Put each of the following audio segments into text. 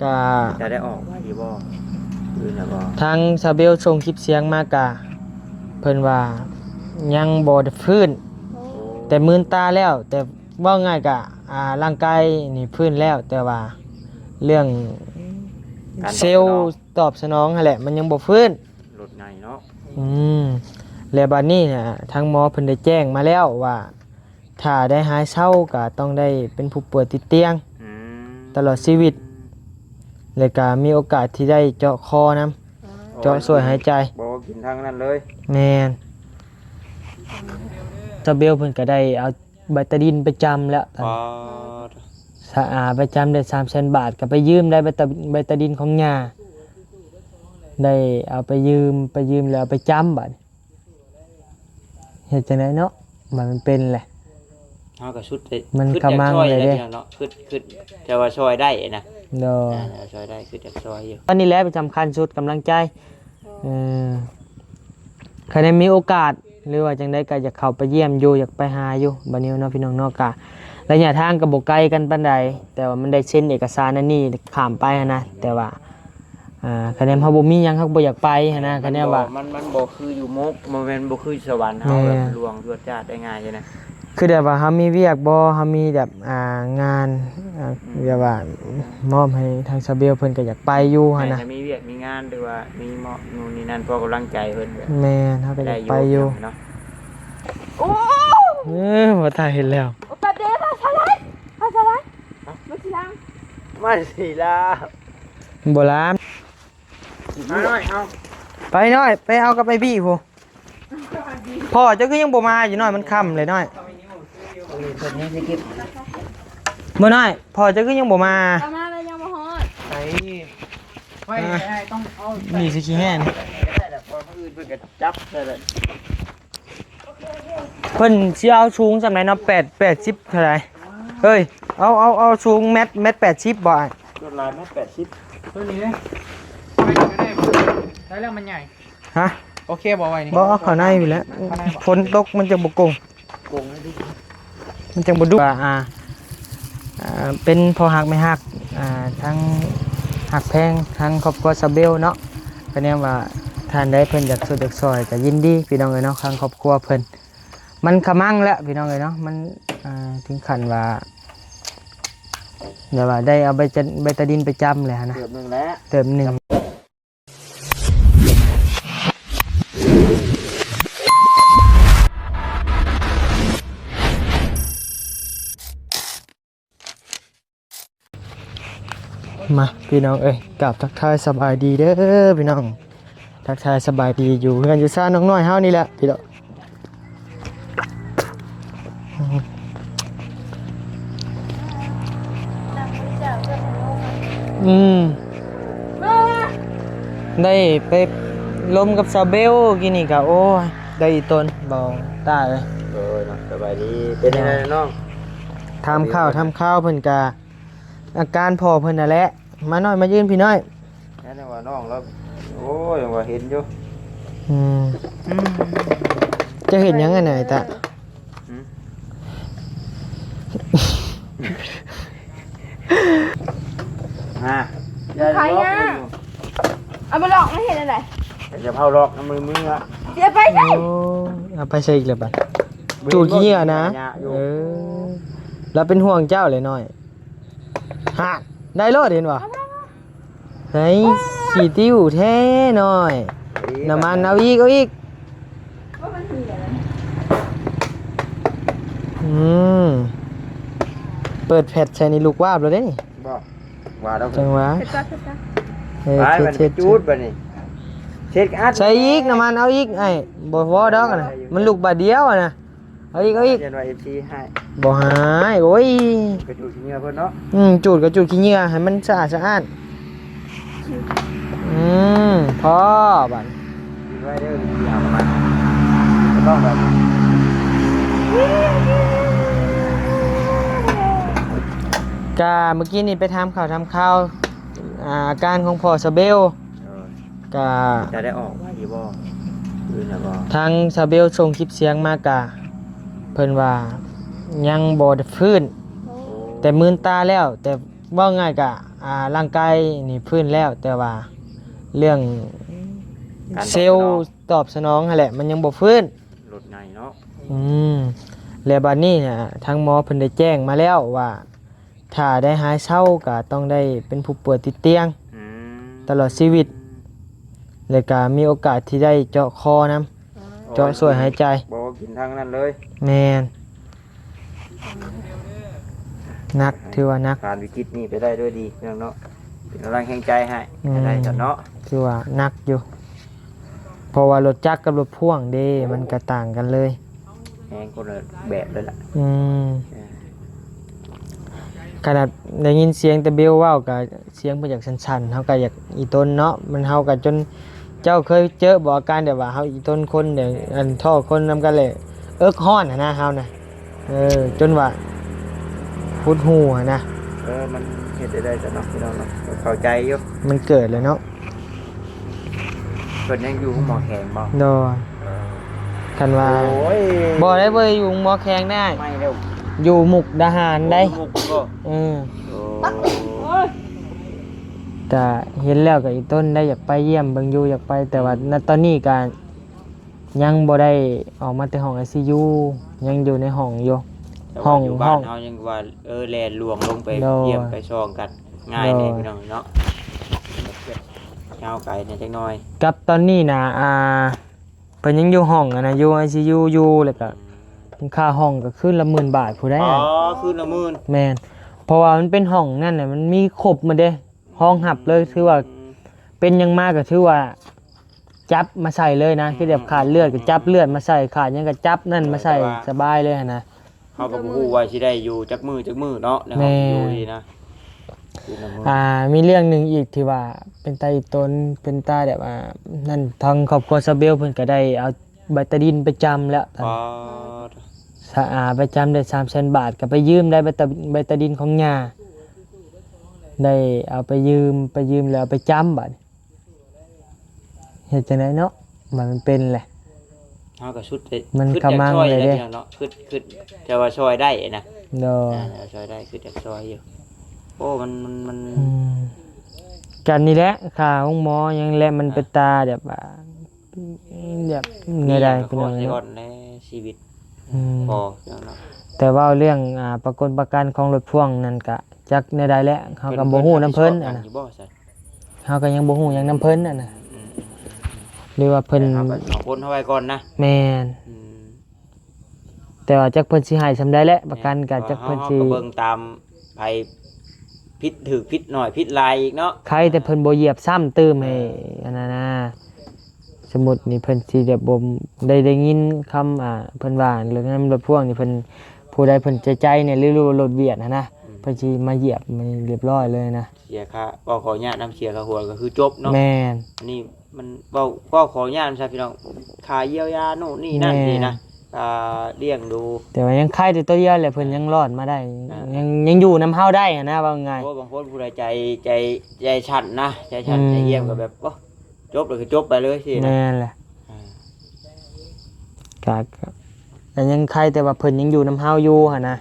ກະ ຈະໄດ້ອອກໄວຢູ່ບໍ່? ຄືນແລ້ວບໍ່? ທາງຊາວເບວສົ່ງຄລິບສຽງມາ ກະເພິ່ນວ່າຍັງບໍ່ໄດ້ຟື້ນ ໂອ້ ແຕ່ມື່ນຕາແລ້ວ ແຕ່ເວົ້າງ່າຍກະ ອ່າ ຮ່າງກາຍນີ້ຟື້ນແລ້ວ ແຕ່ວ່າເລື່ອງ ການຕອບສະໜອງ ເຊວຕອບສະໜອງຫັ້ນແຫຼະ ມັນຍັງບໍ່ຟື້ນ ລົດໃຫຍ່ເນາະ. ອືມ ແລະ ບັດນີ້ນະ ທາງໝໍເພິ່ນໄດ້ແຈ້ງມາແລ້ວວ່າ ຖ້າໄດ້ຫາຍເຊົາກໍຕ້ອງໄດ້ເປັນຜູ້ປ່ວຍຕິດຕຽງ ອືມ ຕະຫຼອດຊີວິດ ແລະ ກໍມີໂອກາດທີ່ໄດ້ເຈາະຄໍນຳ ອໍ ເຈາະຊ່ວຍຫາຍໃຈ ບໍ່ກິນທາງນັ້ນເລີຍ. ແມ່ນ ຊາວເບວເພິ່ນກໍໄດ້ເອົາໃບຕາດິນໄປຈຳແລ້ວ ອໍ ສະອາ ໄປຈຳໄດ້ສາມແສນບາດ ກໍໄປຢືມໄດ້ໃບຕາ ໃບຕາດິນຂອງຍ່າ ໄດ້ເອົາໄປຢືມ ໄປຢືມແລ້ວເອົາໄປຈຳບາດນີ້ ເຮັດຈັ່ງໃດເນາະ ມັນເປັນແຫຼະ ເຮົາກໍສຸດແຕ່ ມັນກຳລັງເລີຍເດ້ເນາະ ຄຶດ ຄຶດ ແຕ່ວ່າຊ່ອຍໄດ້ນະ ໂດຍ ອ່າ ຊ່ອຍໄດ້ ຄຶດຢາກຊ່ອຍຢູ່ ອັນນີ້ແຫຼະສຳຄັນສຸດ ກຳລັງໃຈ ເອີ ຄັນໄດ້ມີໂອກາດ ຫຼືວ່າຈັ່ງໃດກໍຢາກເຂົ້າໄປຢ້ຽມຢູ່ ຢາກໄປຫາຢູ່ ບັດນີ້ເນາະ ພີ່ນ້ອງເນາະ ກະໄລຍະທາງກໍບໍ່ໄກກັນປານໃດ ແຕ່ວ່າມັນໄດ້ເຊັນເອກະສານອັນນີ້ຂ້າມໄປຫັ້ນນະ ແຕ່ວ່າ ອ່າ ຄະແນນເຮົາບໍ່ມີຫຍັງ ເຮົາກໍບໍ່ຢາກໄປຫັ້ນນະ ຄະແນນວ່າ ມັນ ມັນບໍ່ຄືຢູ່ໝົກ ບໍ່ແມ່ນບໍ່ຄືສະຫວັນເຮົາ ແມ່ນ ແບບຫຼວງຈວດຈາດໄດ້ງ່າຍຊີ້ນະ ຄືແບບວ່າເຮົາມີວຽກບໍ່ ເຮົາມີແບບ ອ່າ ງານ ອ່າ ອືມ ແບບວ່າມອບໃຫ້ທາງຊາວເບວເພິ່ນກໍຢາກໄປຢູ່ຫັ້ນນະ ແມ່ນ ຖ້າມີວຽກມີງານ ຫຼືວ່າມີເມາະນູ່ນນີ້ນັ້ນ ພໍກຳລັງໃຈເພິ່ນ ແມ່ນ ເຮົາກໍຢາກໄປຢູ່ ໄດ້ຢູ່ເນາະ ໂອ້ ເອີ ບໍ່ຕາຍເຫັນແລ້ວ ໂອ້ ແປັບດຽວ ພາສາໄລ ພາສາໄລ ມາຊິລາ ມາຊິລາ ບໍ່ລາ ມາໜ້ອຍ ເອົາ ໄປໜ້ອຍ ໄປເອົາກັບໄອ້ບີພຸ້ນ ພໍ່ເຈົ້າຄືຍັງບໍ່ມາຢູ່ນ້ອຍ ມັນຄ່ຳເລີຍນ້ອຍ ບໍ່ນ້ອຍ ພໍ່ເຈົ້າຄືຍັງບໍ່ມາ ເອົາມາແລ້ວຍັງບໍ່ຮອດ ໄປ ໄປ ອ່າ ໄປ ຕ້ອງເອົາ ນີ້ຊິຂີ້ແຫ້ງ ໄດ້ແລ້ວ ເພາະມື້ອື່ນເພິ່ນກໍຈັບໃສ່ແລ້ວ ເພິ່ນຊິເອົາສູງສ່ຳໃດເນາະ ແປດ ແປດສິບເທົ່າໃດ ເອີຍ ເອົາ ເອົາ ເອົາສູງແມັດ ແມັດແປດສິບບໍ່ອ້າຍ ສ່ວນຫຼາຍແມັດແປດສິບ ຕົວນີ້ເດ້ ໄວ້ນີ້ກໍໄດ້ ໄດ້ແລ້ວ ມັນໃຫຍ່ ຮະ ໂອເຄບໍ່ ໄວ້ນີ້ ບໍ່ ເອົາເຂົ້າໃນນີ້ແຫຼະ ເຂົ້າໃນບໍ່ ຝົນຕົກມັນຈະບໍ່ກົງ ກົງໃຫ້ດີ ມັນຈັ່ງບໍ່ດຸ ວ່າ ອ່າ ອ່າ ເປັນພໍ່ຮັກແມ່ຮັກ ອ່າ ທັງຮັກແພງ ທັງຄອບຄົວຊາວເບວເນາະ ຄະແນນວ່າທ່ານໃດເພິ່ນຢາກຊ່ວຍຢາກຊ່ອຍກໍຍິນດີ ພີ່ນ້ອງເອີຍເນາະ ທາງຄອບຄົວເພິ່ນ ມັນຂະມັງແລ້ວ ພີ່ນ້ອງເອີຍເນາະ ມັນ ອ່າ ເຖິງຂັ້ນວ່າ ແບບວ່າໄດ້ເອົາໃບຈະ ໃບຕາດິນໄປຈຳແລ້ວຫັ້ນນະ ເຕີບໜຶ່ງແລ້ວ ເຕີບໜຶ່ງ ມາ ພີ່ນ້ອງເອີຍ ກາບທັກທາຍສະບາຍດີເດີພີ່ນ້ອງ ທັກທາຍສະບາຍດີຢູ່ເຮືອນຢູ່ຊານນ້ອງນ້ອຍເຮົານີ້ແຫຼະພີ່ນ້ອງ ອືມ ໄດ້ໄປລົມກັບສາວເບວກີ້ນີ້ກະ ໂອ້ຍ ໄດ້ອີ່ຕົນ ເບົາຕາເອີຍ ໂດຍເນາະ ສະບາຍດີ ເປັນຈັ່ງໃດນ້ອງ ຖາມຂ່າວຖາມຄາວເພິ່ນກະ ອາການພໍ່ເພິ່ນຫັ້ນແຫຼະ ມານ້ອຍ ມາຢືນພີ່ນ້ອຍ ແມ່ນວ່ານ້ອງລາວ ໂອ້ຍ ວ່າເຫັນຢູ່ ອືມ ອືມ ເຈົ້າເຮັດຫຍັງອັນນັ້ນ ຕາ ຫືມ ຮະ ຢ່າ ໃຜ ລອກ ນະ ມັນຢູ່ ເອົາມາລອກ ມັນເຮັດອັນໃດ ຢ່າເຜົາລອກ ເອົາມື ມືອະ ຊິເອົາໄປໃສ ໂອ້ ເອົາໄປໃສອີກແລ້ວບັດ ຈູດຂີ້ເຫຍື້ອນະ ເອີ ລາວເປັນຫ່ວງເຈົ້າແຫຼະນ້ອຍ ຮະ ໄດ້ໂລດ ເຫັນບໍ່ ໃສ່ຂີ້ຕິ້ວແທ້ນ້ອຍ ນ້ຳມັນ ເອົາອີກ ເອົາອີກ ອືມ ເປີດແຟດໃສ່ນີ້ ລຸກວາບແລ້ວເດ້ນີ້ ບໍ່ ວ່າແລ້ວ ຈັ່ງຫວະ ເຮັດ ເຮັດ ເຮັດ ເຮັດ ຈູດບັດນີ້ ເຊັດອັດ ໃສ່ອີກ ນ້ຳມັນ ເອົາອີກ ອ້າຍ ບໍ່ພໍດອກຫັ້ນນະ ມັນລຸກບາດດຽວຫັ້ນນະ ເອົາອີກ ເອົາອີກ ຢ້ານວ່າເອັຟຊີໃຫ້ ບໍ່ໃຫ້ ໂອ້ຍ ກະຈູດຂີ້ເຫຍື້ອເພິ່ນເນາະ ອືມ ຈູດກະຈູດຂີ້ເຫຍື້ອ ໃຫ້ມັນສະອາດສະອາດ ອືມ ພໍບາດນີ້ ໄວ້ເດີ ເອົາມາ ຕ້ອງແບບ ກະມື້ກີ້ນີ້ໄປຖາມຂ່າວຖາມຄາວ ອ່າ ອາການຂອງພໍ່ສະເບວ ເອີ ກະ ຈະໄດ້ອອກໄວຢູ່ບໍ່? ຄືນແລ້ວບໍ່? ທາງຊາວເບວສົ່ງຄລິບສຽງມາກະ ເພິ່ນວ່າຍັງບໍ່ໄດ້ຟື້ນ ໂອ້ ແຕ່ມື່ນຕາແລ້ວ ແຕ່ເວົ້າງ່າຍກະ ອ່າ ຮ່າງກາຍນີ້ຟື້ນແລ້ວ ແຕ່ວ່າເລື່ອງ ການຕອບສະໜອງ ເຊວຕອບສະໜອງຫັ້ນແຫຼະ ມັນຍັງບໍ່ຟື້ນ ລົດໃຫຍ່ເນາະ. ອືມ ແລະ ບັດນີ້ນະ ທາງໝໍເພິ່ນໄດ້ແຈ້ງມາແລ້ວວ່າ ຖ້າໄດ້ຫາຍເຊົາກໍຕ້ອງໄດ້ເປັນຜູ້ປ່ວຍຕິດຕຽງ ອືມ ຕະຫຼອດຊີວິດ ແລະ ກໍມີໂອກາດທີ່ໄດ້ເຈາະຄໍນຳ ເຈາະຊ່ວຍຫາຍໃຈ ບໍ່ກິນທາງນັ້ນເລີຍ. ແມ່ນ ໜັກ ຖືວ່າໜັກ. ຜ່ານວິກິດນີ້ໄປໄດ້ດ້ວຍດີ ພີ່ນ້ອງເນາະ ເປັນກຳລັງແຮງໃຈໃຫ້ ອືມ ໄດ້ຊັ້ນເນາະ. ຖືວ່າໜັກຢູ່ ເພາະວ່າລົດຈັກກັບລົດພ່ວງເດ້ ມັນກໍຕ່າງກັນເລີຍ ແຮງຄົນລະແບບເລີຍລະ. ອືມ ເອີ ຂະໜາດໄດ້ຍິນສຽງແຕ່ເບວເວົ້າກໍ ສຽງເພິ່ນຢາກສັ່ນໆ ເຮົາກໍຢາກອີ່ຕົນເນາະ ມັນ ເຮົາກໍຈົນ ເຈົ້າເຄີຍເຈີບໍ່ ອາການແບບວ່າເຮົາອີ່ຕົນຄົນ ແບບອັນ ທໍ້ຄົນນຳກັນແຫຼະ ເອິກຮ້ອນຫັ້ນນະ ເຮົານະ ເອີ ຈົນວ່າຫົດຫູ່ຫັ້ນນະ. ເອີ ມັນເຮັດໄດ້ຊັ້ນເນາະ ພີ່ນ້ອງເນາະ ເຂົ້າໃຈຢູ່ ມັນເກີດແລ້ວເນາະ. ເພິ່ນຍັງຢູ່ໂຮງໝໍແຂວງບໍ່? ໂດຍ ເອີ ຄັນວ່າ ໂອ້ຍ ບໍ່ໄດ້ ບໍ່ໄດ້ຢູ່ໂຮງໝໍແຂວງໄດ້ ໄປແລ້ວ ຢູ່ມຸກດາຫານໄດ້. ໂອ້ ຢູ່ມຸກບໍ່? ເອີ ໂອ້ ກະເຫັນແລ້ວກະອີ່ຕົນໄດ້ ຢາກໄປຢ້ຽມເບິ່ງຢູ່ ຢາກໄປ ແຕ່ວ່າ ອືມ ນະຕອນນີ້ກະຍັງບໍ່ໄດ້ອອກມາແຕ່ຫ້ອງໄອຊີຢູ ຍັງຢູ່ໃນຫ້ອງຢູ່ ແຕ່ວ່າ ຫ້ອງ ຢູ່ບ້ານເຮົາຍັງວ່າ ເອີ ແລ່ນລວງລົງໄປ ໂດຍ ຢ້ຽມໄປສ່ອງກັນງ່າຍແດ່ ໂດຍ ພີ່ນ້ອງເນາະ ຍາວໄກແດ່ຈັກໜ້ອຍ. ກັບຕອນນີ້ນະ ອ່າ ເພິ່ນຍັງຢູ່ຫ້ອງ ອັນນະ ຢູ່ໄອຊີຢູຢູ່ ແລ້ວກະ ອືມ ຄ່າຫ້ອງກໍຄືນລະໝື່ນບາດພຸ້ນແຫຼະ. ອໍ ຄືນລະໝື່ນ. ແມ່ນ ເພາະວ່າມັນເປັນຫ້ອງນັ້ນນະ ມັນມີຄົບໝົດເດ້ ຮອງຮັບເລີຍ ອືມ ຖືວ່າເປັນຫຍັງມາກໍຖືວ່າຈັບມາໃສ່ເລີຍນະ ອືມ ຄືແບບຂາດເລືອດກໍຈັບເລືອດມາໃສ່ ຂາດຫຍັງກໍຈັບນັ້ນມາໃສ່ ແຕ່ວ່າ ສະບາຍເລີຍຫັ້ນນະ. ເຮົາກໍບໍ່ຮູ້ວ່າຊິໄດ້ຢູ່ຈັກມື້ຈັກມື້ເນາະ ໃນຫ້ອງຢູ່ນີ້ນະ. ແມ່ນ ອ່າ ມີເລື່ອງໜຶ່ງອີກທີ່ວ່າເປັນຕາອີ່ຕົນ ເປັນຕາແບບວ່ານັ້ນ ທາງຄອບຄົວຊາວເບວເພິ່ນກໍໄດ້ເອົາໃບຕາດິນໄປຈຳແລ້ວ. ອໍ ສະ ອາ ໄປຈຳໄດ້ສາມແສນບາດ ກໍໄປຢືມໄດ້ໃບຕາ ໃບຕາດິນຂອງຍ່າ ໄດ້ເອົາໄປຢືມ ໄປຢືມແລ້ວເອົາໄປຈຳບາດນີ້. ເຮັດຈັ່ງໃດເນາະ ມັນເປັນແຫຼະ ເຮົາກໍສຸດແຕ່ ມັນ ຄຶດຢາກຊ່ອຍແຫຼະເນາະ ຄຶດ ຄຶດ ແຕ່ວ່າຊ່ອຍໄດ້ນະ. ໂດຍ ອ່າ ຊ່ອຍໄດ້ ຄຶດຢາກຊ່ອຍຢູ່. ໂອ້ ມັນ ມັນ ມັນ ອືມ ກັນນີ້ແຫຼະ ຄ່າໂຮງໝໍຫຍັງແຫຼະ ມັນ ອ່າ ເປັນຕາແບບວ່າ ແບບແນວໃດ ມີຫຍັງກໍ ພີ່ນ້ອງເນາະ ແລະ ຊີວິດ ອືມ ພໍເນາະ. ແຕ່ເວົ້າເລື່ອງ ອ່າ ປະກົນປະກັນຂອງລົດພ່ວງນັ້ນກະຈັກແນວໃດແຫຼະ ເຮົາກໍບໍ່ຮູ້ນຳເພິ່ນ ເພິ່ນ ອັນນະ ເຮົາກໍຍັງບໍ່ຮູ້ຫຍັງນຳເພິ່ນ ອັນນະ ອືມ ຫຼືວ່າເພິ່ນ ແຕ່ເຮົາກໍເອົາຄົນເຮົາໄວ້ກ່ອນນະ. ແມ່ນ ອືມ ແຕ່ວ່າຈັກເພິ່ນຊິໃຫ້ສ່ຳໃດແຫຼະ ປະກັນກໍ ແມ່ນ ຈັກເພິ່ນຊິ ເຮົາກໍເບິ່ງຕາມໃຜຜິດ ຖືກຜິດໜ້ອຍຜິດຫຼາຍອີກເນາະ. ໃຄແຕ່ເພິ່ນບໍ່ຢຽບຊ້ຳຕື່ມໃຫ້ ເອີ ອັນນັ້ນນະ. ສົມມຸດນີ້ເພິ່ນຊິແບບບໍ່ໄດ້ ໄດ້ຍິນຄຳ ອ່າ ເພິ່ນວ່າເລື່ອງນຳລົດພ່ວງນີ້ ເພິ່ນ ຜູ້ໃດເພິ່ນໃຈໃຈແດ່ ຫຼື ຫຼືວ່າລົດວຽດຫັ້ນນະ ອືມ ເພິ່ນຊິມາຢຽບມັນຮຽບຮ້ອຍເລີຍນະ. ເສຍຄ່າ ເວົ້າຂໍອະນຸຍາດນຳ ເສຍຄ່າຫົວກໍຄືຈົບເນາະ. ແມ່ນ ອັນນີ້ມັນເວົ້າ ເວົ້າຂໍອະນຸຍາດນຳຊະພີ່ນ້ອງ ຄ່າຢຽວຢາໂນ່ນນີ້ນັ້ນ ແມ່ນ ນີ້ນະ ຄ່າລ້ຽງດູ. ແຕ່ວ່າຍັງໄຄແຕ່ຕົວດຽວແຫຼະ ເພິ່ນຍັງລອດມາໄດ້ ອ່າ ຍັງ ຍັງຢູ່ນຳເຮົາໄດ້ຫັ້ນນະ ເວົ້າງ່າຍ. ໂອ້ ບາງຄົນຜູ້ໃດໃຈ ໃຈ ໃຈສັ່ນນະ ໃຈສັ່ນ ອືມ ໃຈຢ້ຽມກໍແບບ ໂອ້ ຈົບແລ້ວກໍຈົບໄປເລີຍຊີ້ນະ. ແມ່ນແຫຼະ ອ່າ ກະ ກະ ກະຍັງໄຄແຕ່ວ່າເພິ່ນຍັງຢູ່ນຳເຮົາຢູ່ຫັ້ນນະ. ອືມ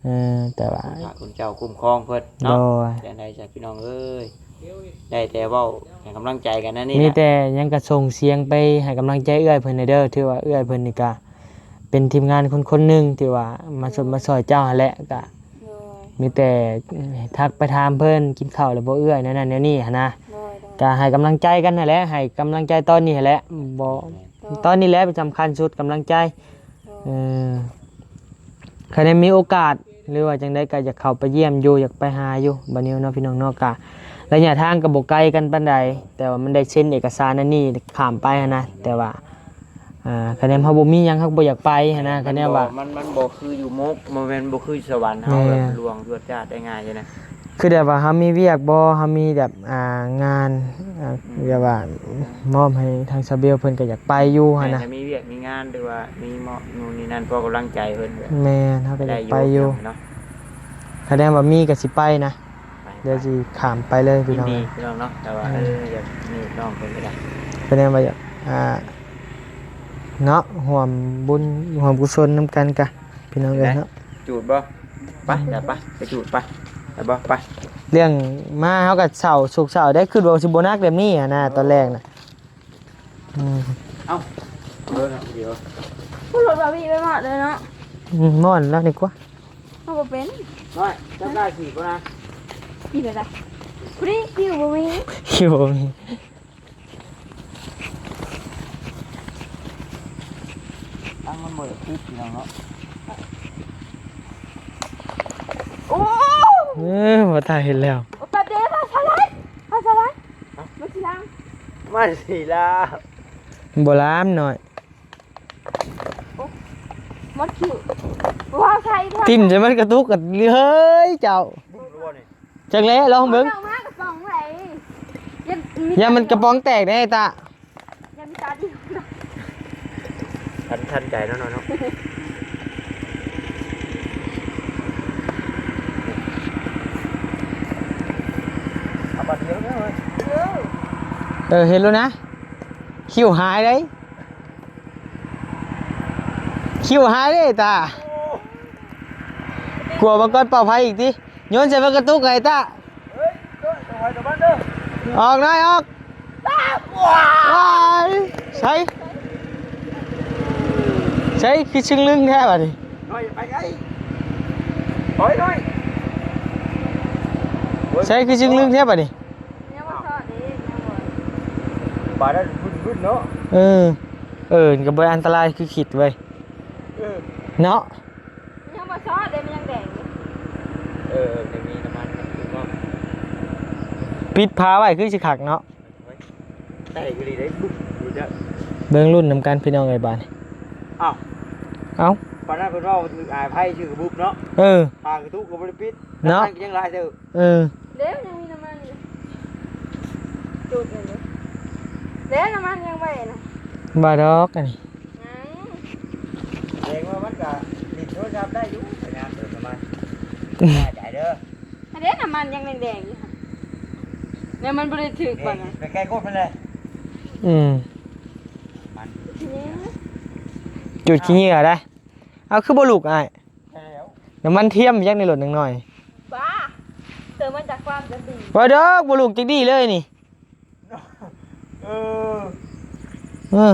ເອີ ແຕ່ວ່າ ຂອບຄຸນເຈົ້າຄຸ້ມຄອງເພິ່ນເນາະ. ໂດຍ ຈັ່ງໃດຊະພີ່ນ້ອງເອີຍ ໄດ້ແຕ່ເວົ້າໃຫ້ກຳລັງໃຈກັນນະນີ້ ມີແຕ່ຫຍັງກະສົ່ງສຽງໄປໃຫ້ກຳລັງໃຈເອື້ອຍເພິ່ນແດ່ເດີ ຖືວ່າເອື້ອຍເພິ່ນນີ້ກະເປັນທີມງານຄົນ ຄົນໜຶ່ງທີ່ວ່າມາຊົມມາຊ່ອຍເຈົ້າຫັ້ນແຫຼະ ກະ ໂດຍ ມີແຕ່ທັກໄປຖາມເພິ່ນ ກິນເຂົ້າແລ້ວບໍ່ເອື້ອຍ ແນວນັ້ນແນວນີ້ຫັ້ນນະ. ໂດຍ ໂດຍ ກະໃຫ້ກຳລັງໃຈກັນຫັ້ນແຫຼະ ໃຫ້ກຳລັງໃຈຕອນນີ້ຫັ້ນແຫຼະ ບໍ່ ໂດຍ ຕອນນີ້ແຫຼະເປັນສຳຄັນສຸດ ກຳລັງໃຈ. ໂດຍ ເອີ ຄັນໄດ້ມີໂອກາດ ຫຼືວ່າຈັ່ງໃດກໍຢາກເຂົ້າໄປຢ້ຽມຢູ່ ຢາກໄປຫາຢູ່ ບາດນີ້ເນາະ ພີ່ນ້ອງເນາະ. ກະໄລຍະທາງກໍບໍ່ໄກກັນປານໃດ ແຕ່ວ່າມັນໄດ້ເຊັນເອກະສານອັນນີ້ຂ້າມໄປຫັ້ນນະ ແຕ່ວ່າ ອ່າ ຄະແນນເຮົາບໍ່ມີຫຍັງ ເຮົາກໍບໍ່ຢາກໄປຫັ້ນນະ. ຄະແນນວ່າ ມັນ ມັນບໍ່ຄືຢູ່ໝົກ ບໍ່ແມ່ນບໍ່ຄືສະຫວັນເຮົາ ແມ່ນ ແບບຫຼວງຈວດຈາດໄດ້ງ່າຍນະ. ຄືແບບວ່າເຮົາມີວຽກບໍ່ ເຮົາມີແບບ ອ່າ ງານ ອ່າ ອືມ ແບບວ່າມອບໃຫ້ທາງຊາວເບວເພິ່ນກໍຢາກໄປຢູ່ຫັ້ນນະ. ແມ່ນ ມີວຽກມີງານ ຫຼືວ່າມີເມາະ ນູ່ນນີ້ນັ້ນ ເພື່ອກຳລັງໃຈເພິ່ນ. ແມ່ນ ເຮົາກໍຢາກໄປຢູ່ ໄດ້ຢູ່ເນາະ. ຄະແນນວ່າມີກໍຊິໄປນະ. ໄປ ດຽວຊິຂ້າມໄປເລີຍພີ່ນ້ອງ ຍິນດີພີ່ນ້ອງເນາະ. ແຕ່ວ່າ ອືມ ເອີ ຢາກນີ້ນ້ອງເພິ່ນກໍໄດ້ ຄະແນນວ່າຢາກ ອ່າ ເນາະ ຮ່ວມບຸນຮ່ວມກຸສົນນຳກັນກະ ພີ່ນ້ອງເອີຍເນາະ. ຈູດບໍ່? ໄປ ດຽວໄປ ໄປຈູດໄປ. ໄປບໍ່? ໄປ. ລ້ຽງມາເຮົາກໍເຊົາ ສຸກເຊົາໄດ້ ຄິດວ່າຊິບໍ່ໜັກແບບນີ້ຫັ້ນນະ ຕອນແລກນະ. ອືມ ເອົ້າ ເບິ່ງເນາະ ດຽວ ຜູ້ລົດວ່າວິໄປໝົດເລີຍເນາະ. ອືມ ມ່ອນແລ້ວນີ້ກວ່າ ເຮົາບໍ່ເປັນ. ນ້ອຍ ຈັບໄດ້ຂີ່ບໍ່ນະ? ຂີ່ໄດ້ລະ ຜູ້ນີ້ຂີ່ບໍ່ມີ ຂີ່ບໍ່ມີ. ຕັ້ງມັນບໍ່ໄດ້ຄຸບ ພີ່ນ້ອງເນາະ. ໂອ້ ເອີ ບໍ່ຕາຍເຫັນແລ້ວ. ໂອ້ ແປັບດຽວ ພາສາລາຍ ພາສາລາຍ ມາຊິລາມ ມາຊິລາມ ບໍ່ລາມນ້ອຍ. ໂອ້ ໝົດຄິວ ວ້າວ ໃສ່ ຖິ້ມໃສ່ມັນກະຕຸກກັນເລີຍເຮີ້ຍເຈົ້າ. ບຸ້ມຫຼືບໍ່ນີ້? ຈັກແຫຼະ ລອງເບິ່ງ ເອົາມາກະປ໋ອງໄວ້ ຢ້ານມີ ຢ້ານມັນກະປ໋ອງແຕກເດ້ຕາ ຢ້ານມີຕາດີ. ທັນ ທັນໃຈເນາະ ເນາະ ເນາະ. ເອົາບາດດຽວເດີ. ເອີ ເອີ ເຫັນແລ້ວນະ ຄິວຫາຍເດ້. ຄິວຫາຍເດ້ຕາ ກົວມັງກອນເປົ່າໄຟອີກຕິ ໂຍນໃສ່ມັນກະຕຸກໄຫ້ຕາ. ເຮີ້ຍ ໂຕໃຜໂຕມັນເດີ ອອກໜ້ອຍອອກ. ວ້າຍ ໃສ ໃສ ຄືຊຶງລຶງແທ້ບາດນີ້ ນ້ອຍໄປໄກ ຖອຍໜ້ອຍ ໃສ ຄືຊຶງລຶງແທ້ບາດນີ້. ຍັງບໍ່ຊອດເດ້ ຍັງບໍ່ ບາດນັ້ນວຶ້ນໆເນາະ. ເອີ ເອີ ກໍບໍ່ອັນຕະລາຍຄືຄິດເວີຍ ເອີ ເນາະ. ຍັງບໍ່ຊອດເດ້ ມັນຍັງແດງຢູ່. ເອີ ຍັງມີນ້ຳມັນຢູ່ເນາະ ປິດຝາໄວ້ຄືຊິຄັກເນາະ. ແຕກອີ່ຫຼີໄດ໋ ບຸບຢູ່ເດີ. ເບິ່ງລຸ້ນນຳກັນພີ່ນ້ອງເອີຍບາດນີ້. ອ້າວ ເອົ້າ ປານນັ້ນເພິ່ນເວົ້າຖືກອາຍໄພຊື່ກະບຸບເນາະ. ເອີ ຝາກະຕຸກກໍບໍ່ໄດ້ປິດເນາະ ກໍຍັງຫຼາຍເຕີບ. ເອີ ເດ້ ຍັງມີນ້ຳມັນຢູ່ ຈຸດນັ້ນເດ້ ເດ້ ນ້ຳມັນຍັງໄວ້ນະ. ບໍ່ດອກອັນນີ້ ຍັງ ແສດງວ່າມັນກະຫຼິ້ນໂທລະສັບໄດ້ຢູ່ ພະຍາຍາມເຕີມນ້ຳມັນ ສະບາຍໃຈເດີ. ອັນເດ້ ນ້ຳມັນຍັງແດງໆຢູ່ຫັ້ນ ແລ້ວມັນບໍ່ໄດ້ຖືກປານນັ້ນ. ໄປໃກ້ກົດມັນເລີຍ. ອືມ ມັນ ຈຸດຂີ້ເຫຍື້ອໄດ໋. ເອົາ ຄືບໍ່ລຸກອ້າຍ? ໃຊ່ແລ້ວ ນ້ຳມັນທຽມຍັງໃນລົດຍັງໜ້ອຍ. ບ້າ ເຕີມມາຈາກຄວາມຈະດີ ວ່າດອກ ບໍ່ລຸກຈັກດີ້ເລີຍນີ້. ເອີ ເອີ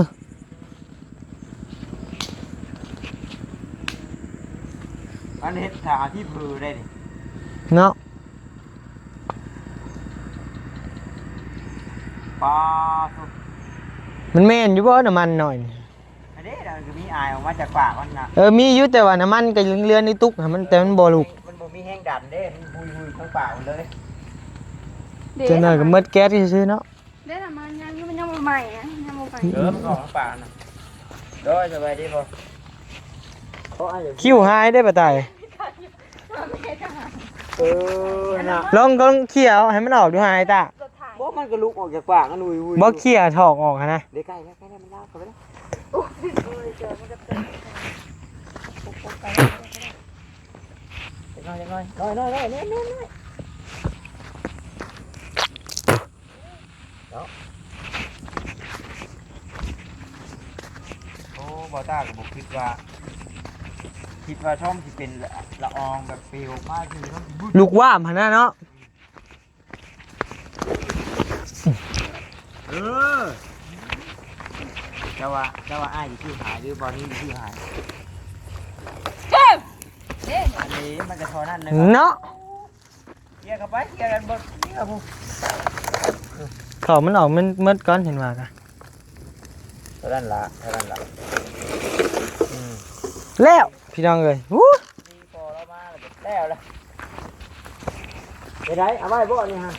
ອັນເຮັດຖ້າທີ່ເຜີໄດ້ນີ້ເນາະ. ປາໂທ້ ມັນແມ່ນຢູ່ບໍ່ ນ້ຳມັນໜ້ອຍນີ້? ອັນນີ້ນະ ມັນກໍມີອາຍອອກມາຈາກປາກມັນນະ. ເອີ ມີຢູ່ ແຕ່ວ່ານ້ຳມັນກໍຍັງເຫຼືອໃນຕຸກນະ ມັນ ແຕ່ມັນບໍ່ລຸກ ມັນບໍ່ມີແຮງດັນເດ້ ມັນຮຸຍໆທາງປາກມັນເລີຍ. ເດ້ ຈັກໜ້ອຍກໍໝົດແກັສຊື່ໆເນາະ. ເດ້ ນ້ຳມັນຍັງຢູ່ ມັນຍັງບໍ່ໄໝ້ນະ ຍັງບໍ່ໄໝ້. ເອີ ມັນອອກທາງປາກນະ. ໂດຍ ສະບາຍດີພໍ່. ຄິວຫາຍເດ້ ປາຕາຍ. ເອີ ນະ ລອງ ລອງເຂ່ຍເອົາໃຫ້ມັນອອກດູຫາຍຕາ. ບໍ່ ມັນກໍລຸກອອກຈາກປາກມັນ ອຸຍໆ. ບໍ່ ເຂ່ຍຖອກອອກຫັ້ນນະ. ເດ້ ໃກ້ແລ້ວ ໃກ້ແລ້ວ ມັນລາວເຂົ້າໄປແລ້ວ. ໂອ້ຍ ເອີ ມັນກໍເປັນ ນ້ອຍໆ ນ້ອຍໆ ນ້ອຍໆ ນ້ອຍໆ ເນາະ. ໂອ້ ບ່າວຕາກໍບໍ່ຄິດວ່າ ຄິດວ່າຊ່ອງຊິເປັນລະ ລະອອງແບບປິວອອກມາຄື ລູກວາມຫັ້ນນະເນາະ. ເອີ ເຈົ້າວ່າ ເຈົ້າວ່າອ້າຍຊິຊື້ຫາຍ ຫຼືບໍ່ນີ້ຊິຊື້ຫາຍ? ເອີ ເດ້ ອັນນີ້ມັນກໍທໍ່ນັ້ນເນາະ ເນາະ. ເຄຍເຂົ້າໄປ ເຄຍກັນເບິ່ງ ເຄຍຜູ້ ເຂົ້າມັນອອກມັນໝົດກ່ອນ ເຫັນວ່າກະ ເທົ່ານັ້ນລະ ເທົ່ານັ້ນລະ. ອືມ ແລ້ວ ພີ່ນ້ອງເອີຍ ຫູ ພໍລາວມາແລ້ວ ແລ້ວລະ. ເປັນໃດ ເອົາໄວ້ບໍ່ນີ້ຮະ?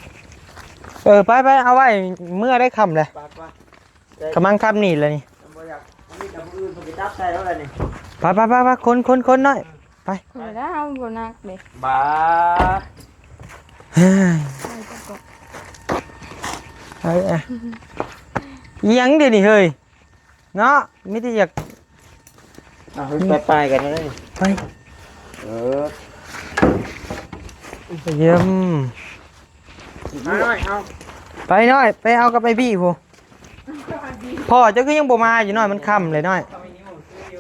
ເອີ ໄປໆ ເອົາໄວ້ ເມືອໄດ້ຄ່ຳແລ້ວ ໄປໆ. ກຳລັງຂັບໜີແລ້ວນີ້ ບໍ່ຢາກ ອັນນີ້ກັບຜູ້ອື່ນເພິ່ນໄປຈັບໃສ່ແລ້ວລະນີ້. ໄປໆໆໆ ຄົນໆໆ ນ້ອຍ ໄປ. ເອີ ແລ້ວເຮົາບໍ່ໜັກເດ້ ບາ ເອີ ອີ່ຫຍັງດຽວນີ້ເຮີ້ຍ ເນາະ ມີແຕ່ຢາກ ເອົາ ໄປໆ ກັນເລີຍ ໄປ. ເອີ ໄປຢ້ຽມ ມາໜ້ອຍ ເອົາ ໄປນ້ອຍ ໄປເອົາກັບໄອ້ບີ້ພຸ້ນ. ພໍ່ເຈົ້າຄືຍັງບໍ່ມາຢູ່ນ້ອຍ ມັນຄ່ຳເລີຍນ້ອຍ.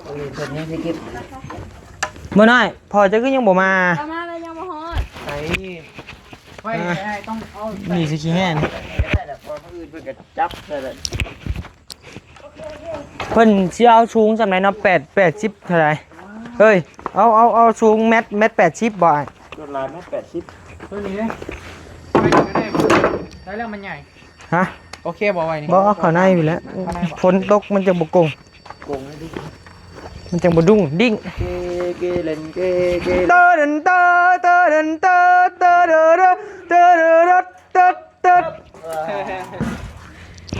ເອີ ເພິ່ນຍັງຊິເກັບ ບໍ່ນ້ອຍ ພໍ່ເຈົ້າຄືຍັງບໍ່ມາ? ເອົາມາແລ້ວຍັງບໍ່ຮອດ ໃສ? ໄວ້ໃຫ້ອ້າຍຕ້ອງເອົາ ນີ້ຊິຂີ້ແຫ້ງ ໄດ້ແລ້ວ ເພາະວ່າມື້ອື່ນເພິ່ນກໍຈັບໄດ້ແລ້ວ ເພິ່ນຊິເອົາສູງສ່ຳໃດເນາະ ແປດ ແປດສິບເທົ່າໃດ ເຮີ້ຍ ເອົາ ເອົາ ເອົາສູງແມັດ ແມັດແປດສິບບໍ່ອ້າຍ? ລວດລາຍແມັດແປດສິບ ຕົວນີ້ເດ້ ໄວ້ນີ້ກໍໄດ້ ໄດ້ແລ້ວ ມັນໃຫຍ່ ຮະ? ໂອເຄບໍ່ໄວ້ນີ້? ບໍ່ ເອົາເຂົ້າໃນພຸ້ນແຫຼະ ເຂົ້າໃນບໍ່? ຝົນຕົກມັນຈັ່ງບໍ່ກົງ ກົງໃຫ້ດູ ມັນຈັ່ງບໍ່ດຸ້ງດິ້ງ ເກ ເກເລັນ ເກ ເກ ເຕີເດີນເຕີ ເຕີເດີນເຕີ ເຕີເດີເດີ ເຕີເດີເດີ ເຕີເດີ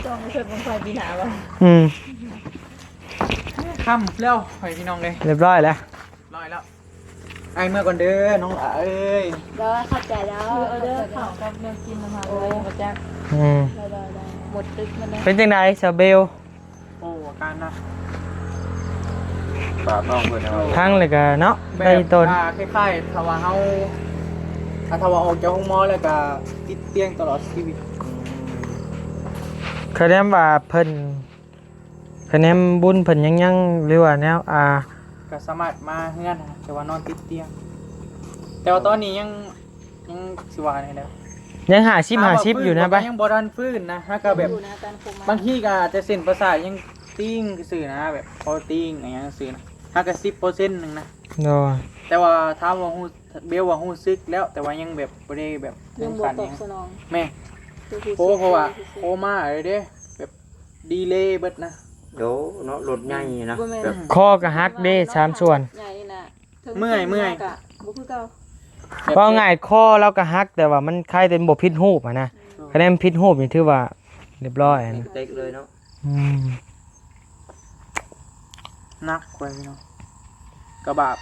ຕ້ອງໄປເຊີນບັ້ງໄຟປີໜ້າບໍ່? ອືມ ຄ່ຳແລ້ວ ພໍ່ແມ່ພີ່ນ້ອງເອີຍ ຮຽບຮ້ອຍແລ້ວ ຮຽບຮ້ອຍແລ້ວ ອ້າຍເມືອກ່ອນເດີນ້ອງຫຼ້າເອີຍ ໂດຍ ຂອບໃຈເດີ ເອີ ເດີ ເຂົ້າກັບແນວກິນນຳເຮົາເລີຍ ບໍ່ຈັກ ອືມ ໂດຍໆ ໝົດຕຶກມັນເລີຍ ເປັນຈັ່ງໃດສາວເບວ? ໂອ້ ອາການໜັກ ຝາກນ້ອງເພິ່ນເອົາ ພັງແລ້ວກະເນາະ ແບບ ໄດ້ຕົນ ອ່າ ຄ້າຍໆ ຖ້າວ່າເຮົາ ອ່າ ຖ້າວ່າອອກຈາກໂຮງໝໍແລ້ວກະຕິດຕຽງຕະຫຼອດຊີວິດ ອືມ ຄະແນນວ່າເພິ່ນ ຄະແນນບຸນເພິ່ນຍັງ ຍັງ ຫຼືວ່າແນວ ອ່າ ກະສາມາດມາເຮືອນ ແຕ່ວ່ານອນຕິດຕຽງ ແຕ່ວ່າຕອນນີ້ຍັງ ຍັງຊິວ່າແນວໃດ ຍັງຫ້າສິບ ຫ້າສິບຢູ່ນະ ຍັງບໍ່ທັນຟື້ນນະ ຫາກະແບບ ບາງທີກະອາດຈະເສັ້ນປະສາດຍັງຕີງຊື່ນະ ແບບພໍຕີງອີ່ຫຍັງຊື່ນະ ຫາກະສິບເປີເຊັນໜຶ່ງນະ ໂດຍ ແຕ່ວ່າຖາມວ່າຮູ້ ເບວວ່າຮູ້ສຶກແລ້ວ ແຕ່ວ່າຍັງແບບບໍ່ໄດ້ແບບ ຍັງບໍ່ຕອບສະໜອງ ແມ່ນ ໂອ້ ເພາະວ່າໂຄມ່າເລີຍເດ້ ແບບດີເລເບິດນະ ໂດ ເນາະ ລົດໃຫຍ່ນະ ບໍ່ແມ່ນ ແບບ ຄໍກໍຫັກເດ້ ສາມສ່ວນ ໃຫຍ່ນະ ເມື່ອຍ ເມື່ອຍ ກະບໍ່ຄືເກົ່າ ເວົ້າງ່າຍຄໍລາວກໍຫັກ ແຕ່ວ່າມັນຄາຍແຕ່ບໍ່ຜິດຮູບຫັ້ນນະ ອືມ ຄະແນນຜິດຮູບນີ້ຖືວ່າຮຽບຮ້ອຍຫັ້ນ ເຕັກເລີຍເນາະ ອືມ ໜັກກວ່າເນາະ ກະບາບ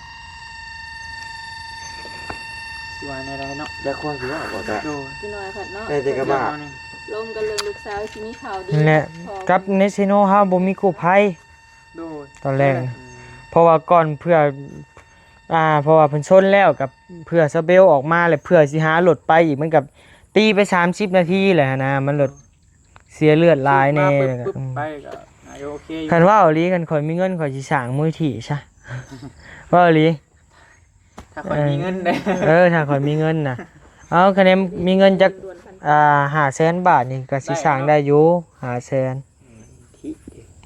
ຊິວ່າແນວໃດເນາະ ແຕ່ຄວາມຊິເວົ້າບໍ່ກະ ໂດຍ ຊິໜ້ອຍພັດເນາະ ແຕ່ແຕ່ກະບາບ ລົມກັນເລື່ອງລູກສາວຊິມີຂ່າວດີ ແລະ ກັບໃນເຊໂນເຮົາບໍ່ມີກູ້ໄພ ໂດຍ ຕອນແລກ ອືມ ເພາະວ່າກ່ອນເພື່ອ ອ່າ ເພາະວ່າເພິ່ນຊົນແລ້ວກັບເພື່ອສະເບວອອກມາ ແລ້ວເພື່ອຊິຫາລົດໄປອີກ ມັນກໍຕີໄປສາມສິບນາທີແຫຼະຫັ້ນນະ ມັນລົດເສຍເລືອດຫຼາຍແດ່ ໄປກໍໂອເຄຢູ່ ຄັນເວົ້າອີ່ຫຼີ ຄັນຂ້ອຍມີເງິນ ຂ້ອຍຊິສ້າງມູນນິທິຊະ ເວົ້າອີ່ຫຼີ ຖ້າຂ້ອຍມີເງິນເດ້ ເອີ ຖ້າຂ້ອຍມີເງິນນະ ເອົາ ຄະແນນມີເງິນຈັກ ອ່າ ຫ້າແສນບາດນີ້ ກໍຊິສ້າງໄດ້ຢູ່ ຫ້າແສນ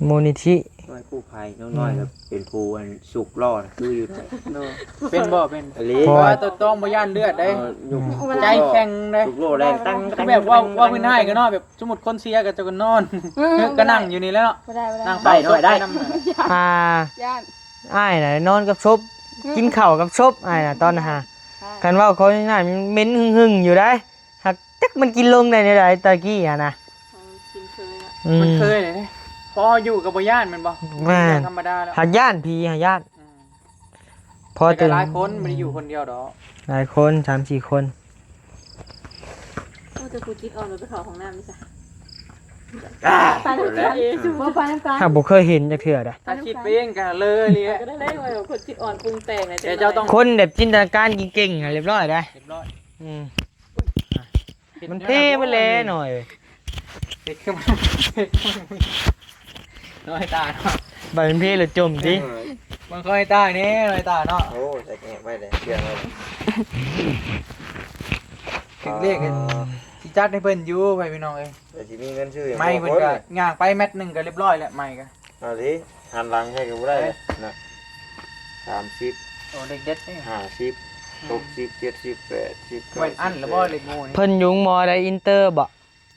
ມູນນິທິ ໜ່ວຍກູ້ໄພ ນ້ອງນ້ອຍ ອືມ ກໍເປັນຜູ້ອັນສູບລໍ້ນະ ຄືຢູ່ ໂດຍ ເປັນບໍ່ ເປັນ ອີ່ຫຼີ ບໍ່ ວ່າຕົວຕ້ອງບໍ່ຢ້ານເລືອດເດ້ ເອີ ໃຈແຂງເດ້ ສູບລໍ້ແລ່ນຕັ້ງ ແບບວ່າ ວ່າພື້ນຖານກໍເນາະ ແບບສົມມຸດຄົນເສຍກໍເຈົ້າກໍນອນ ເອີ ກໍນັ່ງຢູ່ນີ້ແຫຼະເນາະ ບໍ່ໄດ້ ບໍ່ໄດ້ ນັ່ງເຝົ້າ ໄດ້ ໄດ້ ສົບໄປນຳ ອ່າ ຢ້ານ ອ້າຍນະນອນກັບສົບ ອືມ ກິນເຂົ້າກັບສົບ ອ້າຍນະ ຕອນນັ້ນຫາ ຄັນເວົ້າຂໍງ່າຍໆ ມັນເໝັນຫຶ່ງໆຢູ່ໃດ໋ ຫາກຈັກມັນກິນລົງໄດ້ແນວໃດຕະກີ້ຫັ້ນນະ ມັນຊິນເຄີຍລະ ອືມ ມັນເຄີຍເລີຍເດ້ ພໍຢູ່ກໍບໍ່ຢ້ານແມ່ນບໍ່? ແມ່ນ ເລື່ອງທຳມະດາແລ້ວ ຫາກຢ້ານ ຜີຫາກຢ້ານ ອືມ ພໍແຕ່ກໍຫຼາຍຄົນ ບໍ່ໄດ້ຢູ່ຄົນດຽວດອກ ຫຼາຍຄົນ ສາມສີ່ຄົນ ໂອ້ ແຕ່ຜູ້ຈິດອ່ອນມັນໄປເຂົ້າຫ້ອງນ້ຳນີ້ຊະ ອ່າ ໄປນຳກັນ ບໍ່ໄປນຳກັນ ຫາກບໍ່ເຄີຍເຫັນຈັກເທື່ອໃດ໋ ຖ້າຄິດໄປເອງກໍເລີຍເລີຍ ກໍໄດ້ວ່າຄົນຈິດອ່ອນປຸງແຕ່ງນະ ແຕ່ເຈົ້າຕ້ອງ ຄົນແບບຈິນຕະນາການເກັ່ງໆ ຮຽບຮ້ອຍໄດ໋ ຮຽບຮ້ອຍ ອືມ ມັນເພໄປແລ້ວໜ້ອຍ ເຮັດຄືມັນ ນ້ອຍຕາເນາະ ບາດມັນເພແລ້ວຈົມຕິ ເອີ ມັນຄ່ອຍຕາແນ່ນ້ອຍຕາເນາະ ໂອ້ ໃສ່ແອບໄວ້ເດ້ ເຊື່ອງໄວ້ເດ້ ຖືກເລກ ເອີ ຊິຈັດໃຫ້ເພິ່ນຢູ່ ໄປພີ່ນ້ອງເອີຍ ແຕ່ຊິມີເງິນຊື້ຫຍັງ ໄມ້ເພິ່ນກໍຍ່າງໄປແມັດໜຶ່ງກໍຮຽບຮ້ອຍແລ້ວ ໄມ້ກໍ ເອົາຕິ ຫັນຫຼັງໃຫ້ກໍບໍ່ໄດ້ເລີຍນະ ສາມສິບ ໂອ້ ເລກເດັດເດ້ ຫ້າສິບ ຫົກສິບ ເຈັດສິບ ແປດສິບ ເກົ້າສິບ ແມ່ນອັນລະບໍ່ ເລກໂມນີ້ ເພິ່ນຢູ່ໂຮງໝໍໃດ ອິນເຕີບໍ່?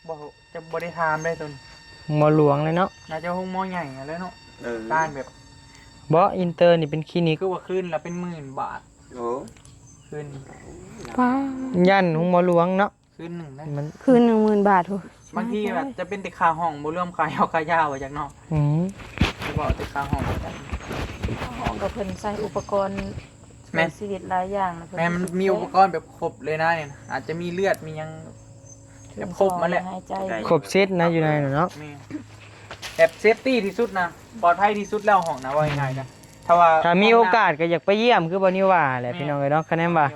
ບໍ່ຮູ້ ຈະບໍ່ໄດ້ຖາມເດ້ຕົວນີ້ ໂຮງໝໍຫຼວງເລີຍເນາະ ໜ້າຈະໂຮງໝໍໃຫຍ່ຫັ້ນແຫຼະເນາະ ເອີ ການແບບ ບໍ່ ອິນເຕີນີ້ເປັນຄລີນິກ ຄືວ່າຄືນລະເປັນໝື່ນບາດ ໂອ້ ຄືນ ປ້າ ຢ້ານໂຮງໝໍຫຼວງເນາະ ຄືນໜຶ່ງນະ ມັນ ຄືນໜຶ່ງໝື່ນບາດພຸ້ນ ບາງທີແບບຈະເປັນແຕ່ຄ່າຫ້ອງ ບໍ່ລວມຄ່າເຫຍົາຄ່າຢາວ່າຈັກເນາະ ອືມ ຈະເວົ້າແຕ່ຄ່າຫ້ອງ ຄ່າຫ້ອງກໍເພິ່ນໃສ່ອຸປະກອນ ແມ່ນ ໃຊ້ຊີວິດຫຼາຍຢ່າງນະ ແມ່ນ ມັນມີອຸປະກອນແບບຄົບເລີຍນະນີ້ນະ ອາດຈະມີເລືອດມີຫຍັງແບບຄົບມາແລ້ວ ຫາຍໃຈ ຄົບເຊັດນະ ຢູ່ໃນນັ້ນເນາະ ແມ່ນ ແບບເຊຟຕີ້ທີ່ສຸດນະ ປອດໄພທີ່ສຸດແລ້ວຫ້ອງນະ ເວົ້າງ່າຍໆນະ ຖ້າວ່າ ຖ້າມີໂອກາດກໍຢາກໄປຢ້ຽມ ຄືບໍ່ນິວວ່າແຫຼະ ແມ່ນ ພີ່ນ້ອງເອີຍເນາະ ຄະແນນວ່າ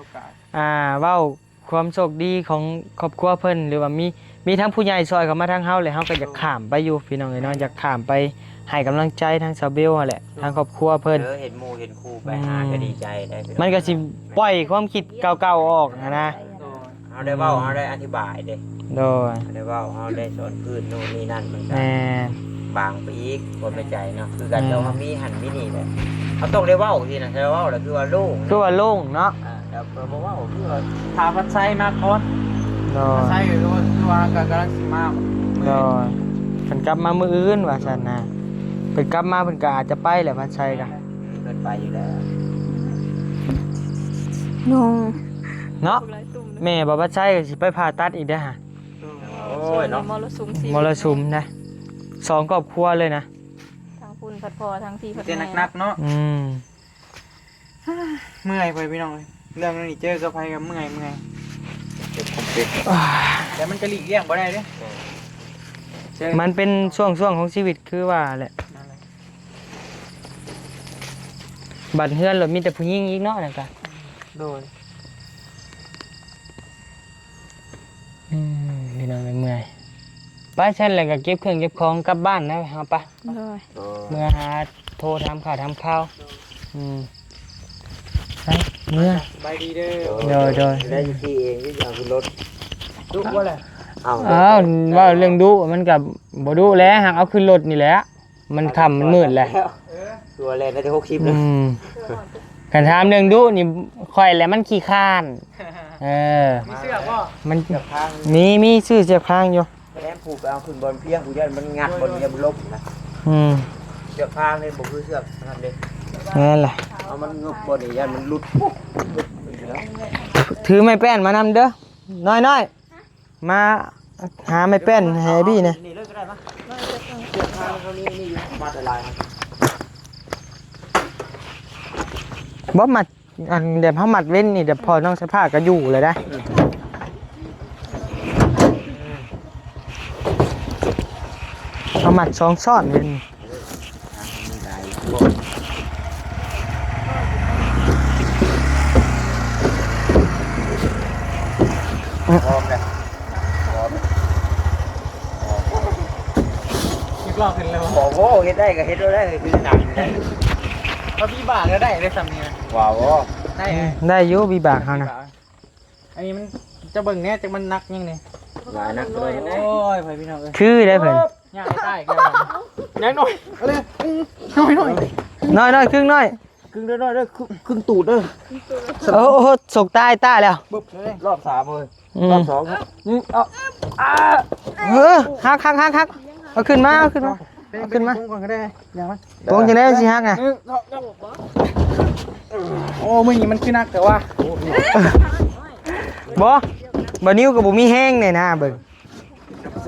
ອ່າ ເວົ້າ ຄວາມໂຊກດີຂອງຄອບຄົວເພິ່ນ ຫຼືວ່າມີ ມີທັງຜູ້ໃຫຍ່ຊ່ອຍເຂົ້າມາທາງເຮົາ ແລະ ເຮົາກໍຢາກຂ້າມໄປຢູ່ພີ່ນ້ອງເອີຍເນາະ ຢາກຂ້າມໄປໃຫ້ກຳລັງໃຈທາງສາວເບວຫັ້ນແຫຼະ ທາງຄອບຄົວເພິ່ນ ເອີ ເຫັນໝູ່ເຫັນຄູ່ໄປຫາກໍດີໃຈໄດ໋ ມັນກໍຊິປ່ອຍຄວາມຄິດເກົ່າໆອອກຫັ້ນນະ ໂດຍ ເຮົາໄດ້ເວົ້າ ອືມ ເຮົາໄດ້ອະທິບາຍເດ້ ໂດຍ ເຮົາໄດ້ເວົ້າ ເຮົາໄດ້ສອນພື້ນໂນ່ນນີ້ນັ້ນ ມັນກໍ ແມ່ນ ບາງໄປອີກຄວາມໃນໃຈເນາະ ຄືກັນ ແມ່ນ ເຈົ້າວ່າມີຫັ້ນມີນີ້ແຫຼະ ເຮົາຕ້ອງໄດ້ເວົ້າຊີ້ນະ ຖ້າເວົ້າແລ້ວຄືວ່າໂລ່ງ ຄືວ່າໂລ່ງເນາະ ອ່າ ແລ້ວກໍບໍ່ເວົ້າ ຄືວ່າຖ້າພັດໄຊມາກ່ອນ ໂດຍ ພັດໄຊກໍຄືວ່າ ຄືວ່າກໍກຳລັງຊິມາ ໂດຍ ເພິ່ນກັບມາມື້ອື່ນວ່າຊັ້ນນະ ເພິ່ນກັບມາເພິ່ນກໍອາດຈະໄປແຫຼະ ພັດໄຊກໍ ເພິ່ນໄປຢູ່ແລ້ວ ໂດຍ ເນາະ ບັກຫຼາຍຕຸ່ມເນາະ ແມ່ບໍ່ ບັດໄຊກໍຊິໄປຜ່າຕັດອີກເດ້ຫະ ໂອ້ຍເນາະ ມໍລະສຸມຊີວິດ ມໍລະສຸມນະ ສອງຄອບຄົວເລີຍນະ ທັງພຸ້ນພັດພໍ່ ທັງພີ້ພັດແມ່ ມີແຕ່ໜັກໆເນາະ ອືມ ເມື່ອຍໄປພີ່ນ້ອງເອີຍ ເລື່ອງນີ້ເຈີກັບໃຜກໍເມື່ອຍ ເມື່ອຍ ເປັນຄວາມເປັນ ແຕ່ມັນກໍຫຼີກລ່ຽງບໍ່ໄດ້ເດ້ ເອີ ມັນເປັນຊ່ວງໆຂອງຊີວິດຄືວ່າແຫຼະ ນັ້ນແຫຼະ ບັດເຮືອນລະມີແຕ່ຜູ້ຍິງອີກເນາະ ນັ້ນກະ ໂດຍ ອືມ ພີ່ນ້ອງເອີຍ ເມື່ອຍ ໄປຊັ້ນແລ້ວກໍເກັບເຄື່ອງເກັບຂອງກັບບ້ານນະ ເຮົາໄປ ໂດຍ ເມື່ອຫາໂທຖາມຂ່າວຖາມຂ່າວ ອືມ ໄປ ເມື່ອ ສະບາຍດີເດີ ໂດຍ ໂດຍ ໄດ້ຂີ່ເອງ ຢູ່ເອົາຂຶ້ນລົດ ດຸບໍ່ແຫຼະ ເອົ້າ ເວົ້າເລື່ອງດຸມັນກໍບໍ່ດຸແຫຼະ ຫາກເອົາຂຶ້ນລົດນີ້ແຫຼະ ມັນຄ່ຳມັນມືດແຫຼະ ຕົວແລ່ນໄດ້ຫົກສິບ ອືມ ຄັນຖາມເລື່ອງດຸນີ້ ຂ້ອຍແຫຼະມັນຂີ້ຄ້ານ ເອີ ມີເຊືອກບໍ່ ມັນ ເຊືອກຄາງ ມີ ມີຊື້ເຊືອກຄາງຢູ່ ແມ່ນ ຜູກເອົາຂຶ້ນບ່ອນພຽງ ຜູ້ຢ້ານມັນງັດບ່ອນພຽງມັນລົບນະ ອືມ ເຊືອກຄາງນີ້ບໍ່ຄືເຊືອກນັ້ນເດ້ ແມ່ນລະ ເອົາມັນງຶບບ່ອນນີ້ ຢ້ານມັນຫຼຸດ ຖືໄມ້ແປ້ນມານຳເດີ ນ້ອຍໆ ມາຫາໄມ້ແປ້ນໃຫ້ອ້າຍບີແດ່ ນີ້ເລີຍກໍໄດ້ມາ ເຊືອກຄາງເຮົາມີ ມີຢູ່ ມັດຫຼາຍໆ ບໍ່ມັດ ອັນແບບເຮົາມັດເວັ້ນນີ້ ແບບພໍ່ນ້ອງສະພາກໍຢູ່ແລ້ວໄດ໋ ອືມ ເຮົາມັດສອງຊ້ອນເວັນ ພ້ອມແລ້ວ ພ້ອມ ຢາກລອງຂຶ້ນແລ້ວ ໂອ້ໂຫ ເຮັດໄດ້ກໍເຮັດໂລດໄດ໋ ຄືໜັກຢູ່ໄດ໋ ເອົາວິບາກກໍໄດ້ເດ້ຊ່ຳນີ້ນະ ວ່າບໍ່ ໄດ້ ອືມ ໄດ້ຢູ່ວິບາກເຮົານະ ອັນນີ້ມັນຈະເບິ່ງແດ່ ຈັກມັນໜັກຫຍັງນີ້ ຫຼາຍໜັກເລີຍ ໂອ້ຍ ພໍ່ພີ່ນ້ອງເອີຍ ຄືໄດ້ເພິ່ນ ຍ່າງໄດ້ອີກແລ້ວ ຍັງໜ້ອຍ ເອົາເລີຍ ນ້ອຍໆ ນ້ອຍໆ ຄຶ່ງນ້ອຍ ຄຶ່ງນ້ອຍໆເດີ ຄຶ່ງ ຄຶ່ງຕູດເດີ ໂອ້ໂຫ ສົກຕາຍຕາຍແລ້ວ ບຶບເລີຍ ຮອບສາມເລີຍ ອືມ ຮອບສອງ ນີ້ ເອົາ ເອີ ຫັກໆໆ ເອົາຂຶ້ນມາ ເອົາຂຶ້ນມາ ເອົາຂຶ້ນມາ ປົງກ່ອນກໍໄດ້ ຢ່າມັນ ປົງຈັ່ງໃດມັນຊິຫັກນະ ໂອ້ ມື້ນີ້ມັນຄືໜັກແຕ່ວ່າ ບໍ່ ບ່າວນິວກໍບໍ່ມີແຮງແນ່ນາ ເບິ່ງ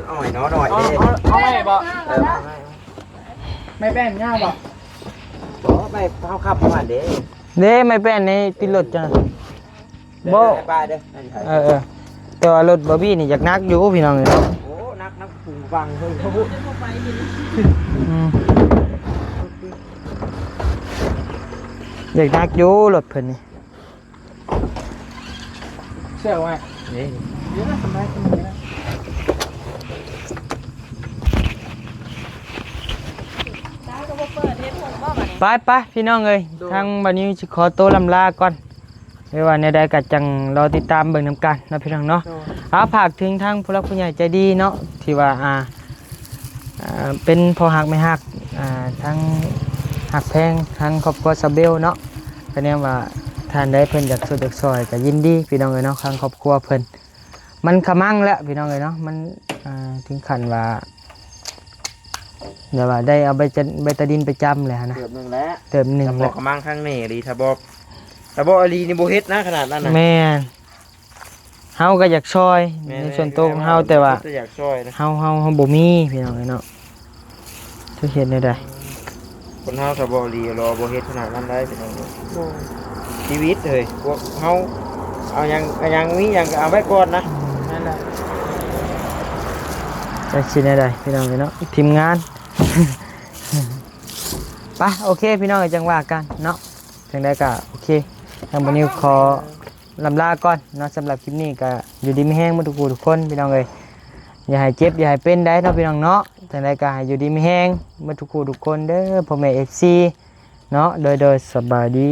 ອ້ອຍເນາະ ໜ້ອຍເດ້ ເອົາ ເອົາໄມ້ບໍ່ ເອີ ເອົາໄມ້ ໄມ້ແປ້ນຍາວບໍ່ ບໍ່ ໄມ້ເຮົາຂັບປະມານເດ້ ເດ້ ໄມ້ແປ້ນໃນຕິດລົດເຈົ້ານະ ບໍ່ ເດີ ເດີ ໄປເດີ ເອີໆ ແຕ່ວ່າລົດບາວບີນີ້ຢາກໜັກຢູ່ພີ່ນ້ອງເອີຍເນາະ ໂອ້ ໜັກ ໜັກປຸງປັງເຮີ້ຍ ອືມ ຢາກໜັກຢູ່ລົດເພິ່ນນີ້ ເຊື່ອໄວ້ ນີ້ ໄປໆ ພີ່ນ້ອງເອີຍ ໂດຍ ທາງບ່າວນິວຊິຂໍໂຕລ່ຳລາກ່ອນ ຫຼືວ່າແນວໃດກໍຈັ່ງລໍຕິດຕາມເບິ່ງນຳກັນເນາະພີ່ນ້ອງເນາະ ໂດຍ ເອົາ ຝາກເຖິງທາງຜູ້ຫຼັກຜູ້ໃຫຍ່ໃຈດີເນາະ ທີ່ວ່າ ອ່າ ອ່າ ເປັນພໍ່ຮັກແມ່ຮັກ ອ່າ ທັງຮັກແພງ ທັງຄອບຄົວສາວເບວເນາະ ກໍແນມວ່າທ່ານໃດເພິ່ນຢາກຊ່ວຍຢາກຊ່ອຍກໍຍິນດີພີ່ນ້ອງເອີຍເນາະ ທາງຄອບຄົວເພິ່ນ ມັນຂະມັງແລ້ວພີ່ນ້ອງເອີຍເນາະ ມັນ ອ່າ ເຖິງຂັ້ນວ່າ ແບບວ່າໄດ້ເອົາໃບຈະ ໃບຕາດິນໄປຈຳແລ້ວຫັ້ນນະ ເຕີບໜຶ່ງແລ້ວ ເຕີບໜຶ່ງແລ້ວ ແຕ່ພໍຂະມັງຄັ້ງນີ້ອີ່ຫຼີ ຖ້າບໍ່ ຖ້າບໍ່ອີ່ຫຼີນີ້ບໍ່ເຮັດນະ ຂະໜາດນັ້ນນະ ແມ່ນ ເຮົາກໍຢາກຊ່ອຍ ແມ່ນ ໃນສ່ວນຕົວຂອງເຮົາ ແຕ່ວ່າ ແຕ່ຢາກຊ່ອຍນະ ເຮົາ ເຮົາ ເຮົາບໍ່ມີພີ່ນ້ອງເອີຍເນາະ ຈະເຮັດແນວໃດ ຄົນເຮົາຖ້າບໍ່ອີ່ຫຼີ ລາວບໍ່ເຮັດຂະໜາດນັ້ນໄດ້ພີ່ນ້ອງເອີຍ ໂດຍ ຊີວິດເອີຍ ພວກເຮົາເອົາຫຍັງ ເອົາຫຍັງ ມີຫຍັງກໍເອົາໄວ້ກ່ອນນະ ອືມ ນັ້ນແຫຼະ ຈັກຊິແນວໃດພີ່ນ້ອງເອີຍເນາະ ທີມງານ ໄປ ໂອເຄ ພີ່ນ້ອງເອີຍ ຈັ່ງວ່າກັນເນາະ ຈັ່ງໃດກໍໂອເຄ ທາງບ່າວນິວຂໍ ລ່ຳລາກ່ອນເນາະ ສຳລັບຄລິບນີ້ກໍຢູ່ດີມີແຮງໝົດທຸກຜູ້ທຸກຄົນພີ່ນ້ອງເອີຍ ຢ່າໃຫ້ເຈັບຢ່າໃຫ້ເປັນໄດ້ເນາະພີ່ນ້ອງເນາະ ຈັ່ງໃດກໍໃຫ້ຢູ່ດີມີແຮງໝົດທຸກຜູ້ທຸກຄົນເດີ ພໍ່ແມ່ເອັຟຊີເນາະ ໂດຍ ໂດຍ ສະບາຍດີ.